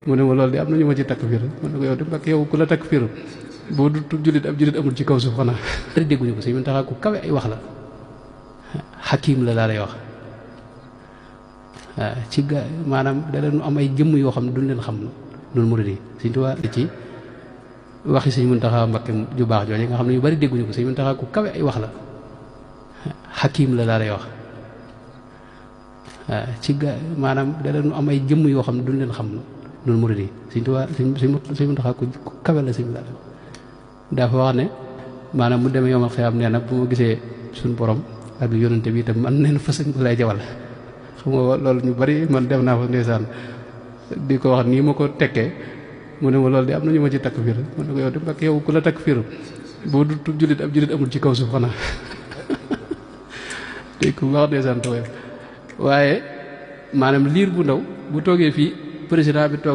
mu ne ma loolu de am na ñu ma ci takk fiir ma ne ko yow de mbak yow ku la takk fiir boo du julit ab julit amul ci kaw suuf xanaa bari dégguñu ko sëñ Muntaxa ku kawe ay wax la xakim la laa lay wax waaw ci ga maanaam da leen am ay jëmm yoo xam ne duñ leen xam noonu murid yi Sëñ Tuubaa ci waxi Sëñ Muntaxa Mbakke ju baax jooju nga xam ne ñu bari dégguñu ko Sëñ Muntaxa ku kawe ay wax la xakim la laa lay wax waaw ci ga maanaam da leen am ay jëmm yoo xam ne duñ leen xam noonu murid yi Sëñ Tuubaa Sëñ Muntaxa ku kawe la sëñ la dafa wax ne maanaam mu demee yomal xiyaam nee na bu ma gisee suñu borom ak yonente bi itam man neen fasañ ko lay jawal xam nga loolu ñu bari man dem naa fa ndeysaan di ko wax nii ma ko tekkee mu ne ma loolu de am na ñu ma ci takk fiir ma ne ko yow de mbak yow ku la takk fiir boo du julit ab julit amul ci kaw suuf xanaa te ku wax ndeysaan tooy waaye maanaam liir bu ndaw bu toogee fii président bi toog